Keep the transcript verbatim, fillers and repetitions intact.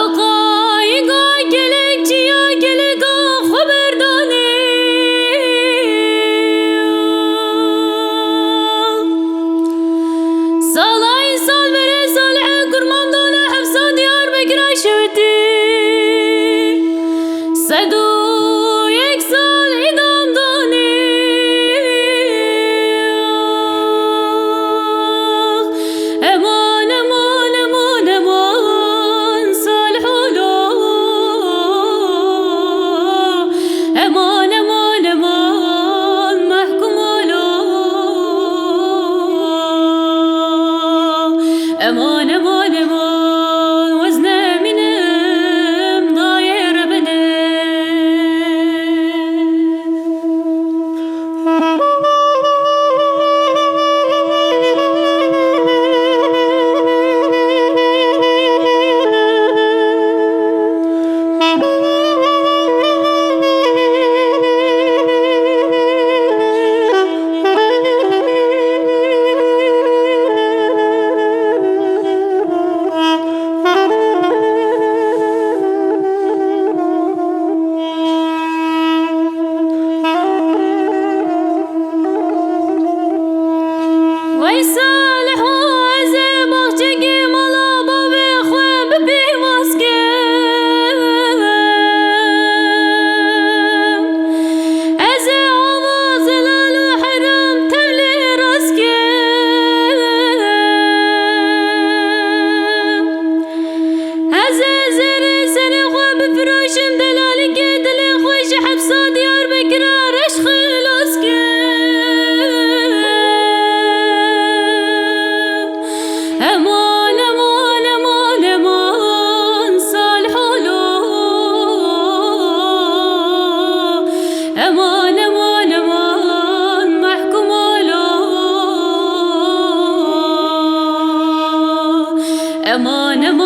Eqayîga gelek çiya geleka xwe berdanê. Salay sal vere Salih Kurmandana Hefsa Diyarbekir'a şewitî. Sed û yek sal îdam danê. Eman, eman, eman, eman, Salih ola. Eman, eman, eman, mehkum ola. Eman, eman, eman, wezne minim dayê Rebine. Wey Salih, ez ê baxçekê mala bavê xwe bi pêmas kim. Ez ê ava zelal û heram tevlê rast kim. Ez ê zêrê serê xwe bifiroşim, delalikê dilê xwe ji hepsa Diyarbekir'a reş xilas kim. Eman, eman, eman, eman, Salih ola. Eman, eman, eman, mehkum ola. Eman, eman.